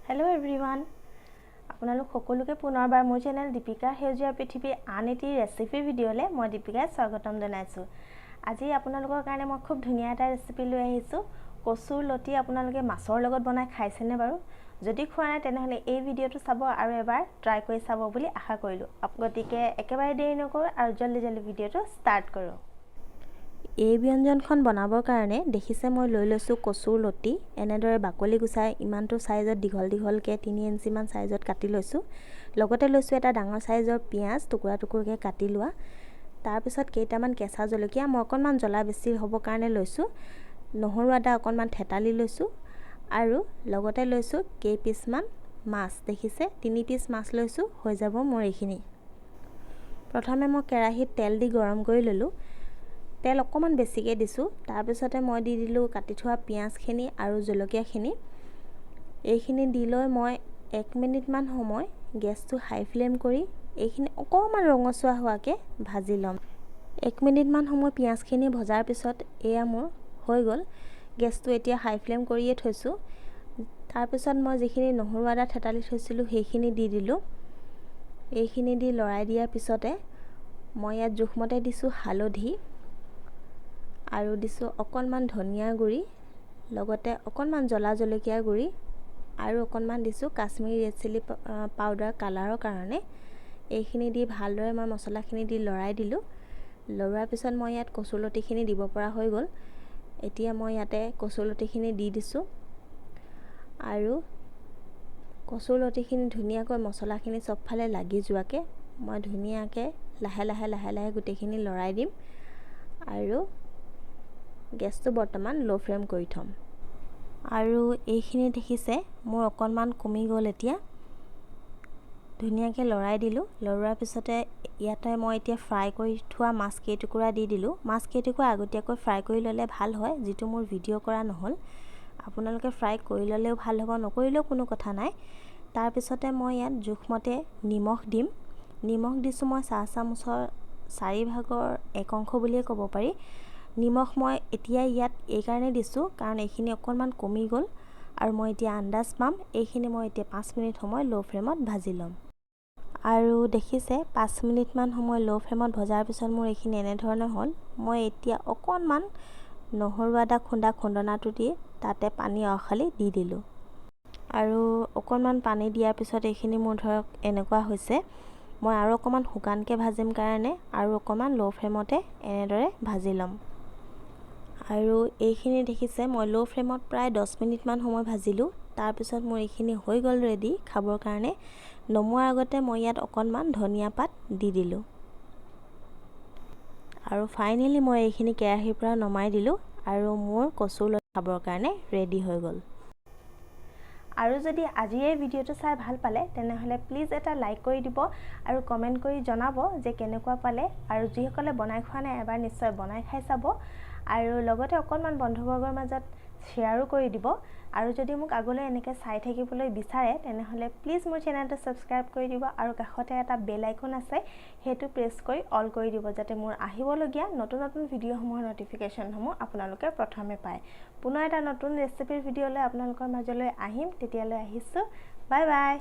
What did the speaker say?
Hello' everyone, আপোনালোক সকলোকে পুনৰবাৰ মোৰ চেনেল দীপিকা সেউজীয়া পৃথিৱীৰ আন এটি ৰেচিপি ভিডিঅ'লৈ মই দীপিকাই স্বাগতম জনাইছোঁ। আজি আপোনালোকৰ কাৰণে মই খুব ধুনীয়া এটা ৰেচিপি লৈ আহিছোঁ। কচুৰ লতি আপোনালোকে মাছৰ লগত বনাই খাইছেনে বাৰু? যদি খোৱা নাই, তেনেহ'লে এই ভিডিঅ'টো চাব আৰু এবাৰ ট্ৰাই কৰি চাব বুলি আশা কৰিলোঁ। গতিকে একেবাৰে দেৰি নকৰোঁ আৰু জল্দি জল্দি ভিডিঅ'টো ষ্টাৰ্ট কৰোঁ। এই ব্যঞ্জনখন বনাবৰ কাৰণে দেখিছে, মই লৈ লৈছোঁ কচুৰ লতি। এনেদৰে বাকলি গুচাই ইমানটো চাইজত দীঘল দীঘলকৈ 3 ইঞ্চিমান চাইজত কাটি লৈছোঁ। লগতে লৈছোঁ এটা ডাঙৰ চাইজৰ পিঁয়াজ, টুকুৰা টুকুৰকৈ কাটি লোৱা। তাৰপিছত কেইটামান কেঁচা জলকীয়া, মই অকণমান জ্বলা বেছি হ'বৰ কাৰণে লৈছোঁ। নহৰু আদা অকণমান থেতালি লৈছোঁ আৰু লগতে লৈছোঁ কেইপিচমান মাছ। দেখিছে, 3 পিচ মাছ লৈছোঁ, হৈ যাব মোৰ এইখিনি। প্ৰথমে মই কেৰাহীত তেল দি গৰম কৰি ল'লোঁ। তেল অকণমান বেছিকৈ দিছোঁ। তাৰপিছতে মই দি দিলোঁ কাটি থোৱা পিঁয়াজখিনি আৰু জলকীয়াখিনি। এইখিনি দি লৈ মই 1 মিনিটমান সময় গেছটো হাই ফ্লেম কৰি এইখিনি অকণমান ৰঙচুৱা হোৱাকৈ ভাজি ল'ম। 1 মিনিটমান সময় পিঁয়াজখিনি ভজাৰ পিছত এয়া মোৰ হৈ গ'ল। গেছটো এতিয়া হাই ফ্লেম কৰিয়ে থৈছোঁ। তাৰপিছত মই যিখিনি নহৰু আদা থেতালি থৈছিলোঁ, সেইখিনি দি দিলোঁ। এইখিনি দি লৰাই দিয়াৰ পিছতে মই ইয়াত জোখমতে দিছোঁ হালধি আৰু দিছোঁ অকণমান ধনিয়া গুড়ি, লগতে অকণমান জ্বলা জলকীয়াৰ গুড়ি আৰু অকণমান দিছোঁ কাশ্মীৰী ৰেড চিলি পাউডাৰ কালাৰৰ কাৰণে। এইখিনি দি ভালদৰে মই মছলাখিনি দি লৰাই দিলোঁ। লৰোৱাৰ পিছত মই ইয়াত কচুলতিখিনি দিব পৰা হৈ গ'ল। এতিয়া মই ইয়াতে কচুলতিখিনি দি দিছোঁ আৰু কচুলতিখিনি ধুনীয়াকৈ মছলাখিনি চবফালে লাগি যোৱাকৈ মই ধুনীয়াকৈ লাহে লাহে লাহে লাহে গোটেইখিনি লৰাই দিম আৰু গেছটো বৰ্তমান ল' ফ্লেম কৰি থ'ম। আৰু এইখিনি দেখিছে, মোৰ অকণমান কমি গ'ল। এতিয়া ধুনীয়াকৈ লৰাই দিলোঁ। লৰোৱাৰ পিছতে ইয়াতে মই এতিয়া ফ্ৰাই কৰি থোৱা মাছ কেইটুকুৰা দি দিলোঁ। মাছ কেইটুকুৰা আগতীয়াকৈ ফ্ৰাই কৰি ল'লে ভাল হয়, যিটো মোৰ ভিডিঅ' কৰা নহ'ল। আপোনালোকে ফ্ৰাই কৰি ল'লেও ভাল হ'ব, নকৰিলেও কোনো কথা নাই। তাৰপিছতে মই ইয়াত জোখমতে নিমখ দিম। নিমখ দিছোঁ মই চাহ চামুচৰ 1/4 অংশ বুলিয়ে ক'ব পাৰি। নিমখ মই এতিয়া ইয়াত এইকাৰণে দিছোঁ, কাৰণ এইখিনি অকণমান কমি গ'ল আৰু মই এতিয়া আন্দাজ পাম। এইখিনি মই এতিয়া 5 মিনিট সময় ল' ফ্লেমত ভাজি ল'ম। আৰু দেখিছে, 5 মিনিটমান সময় ল' ফ্লেমত ভজাৰ পিছত মোৰ এইখিনি এনেধৰণৰ হ'ল। মই এতিয়া অকণমান নহৰু আদা খুন্দা খুন্দনাটো দি তাতে পানী আওখালি দি দিলোঁ আৰু অকণমান পানী দিয়াৰ পিছত এইখিনি মোৰ ধৰক এনেকুৱা হৈছে। মই আৰু অকণমান শুকানকৈ ভাজিম কাৰণে আৰু অকণমান ল' ফ্লেমতে এনেদৰে ভাজি ল'ম। আৰু এইখিনি দেখিছে, মই ল' ফ্লেমত প্ৰায় 10 মিনিটমান সময় ভাজিলোঁ। তাৰপিছত মোৰ এইখিনি হৈ গ'ল ৰেডি খাবৰ কাৰণে। নমোৱাৰ আগতে মই ইয়াত অকণমান ধনিয়া পাত দি দিলোঁ আৰু ফাইনেলি মই এইখিনি কেৰাহীৰ পৰা নমাই দিলোঁ আৰু মোৰ কচুৰ খাবৰ কাৰণে ৰেডি হৈ গ'ল। আৰু যদি আজিৰ এই ভিডিঅ'টো চাই ভাল পালে, তেনেহ'লে প্লিজ এটা লাইক কৰি দিব আৰু কমেণ্ট কৰি জনাব যে কেনেকুৱা পালে। আৰু যিসকলে বনাই খোৱা নাই, এবাৰ নিশ্চয় বনাই খাই চাব আৰু লগতে অকণমান বন্ধুবৰ্গৰ মাজত শ্বেয়াৰো কৰি দিব। আৰু যদি মোক আগলৈ এনেকৈ চাই থাকিবলৈ বিচাৰে, তেনেহ'লে প্লিজ মোৰ চেনেলটো ছাবস্ক্ৰাইব কৰি দিব আৰু কাষতে এটা বেল আইকন আছে, সেইটো প্ৰেছ কৰি অল কৰি দিব, যাতে মোৰ আহিবলগীয়া নতুন নতুন ভিডিঅ'সমূহৰ ন'টিফিকেশ্যনসমূহ আপোনালোকে প্ৰথমে পায়। পুনৰ এটা নতুন ৰেচিপিৰ ভিডিঅ'লৈ আপোনালোকৰ মাজলৈ আহিম। তেতিয়ালৈ আহিছোঁ, বাই বাই।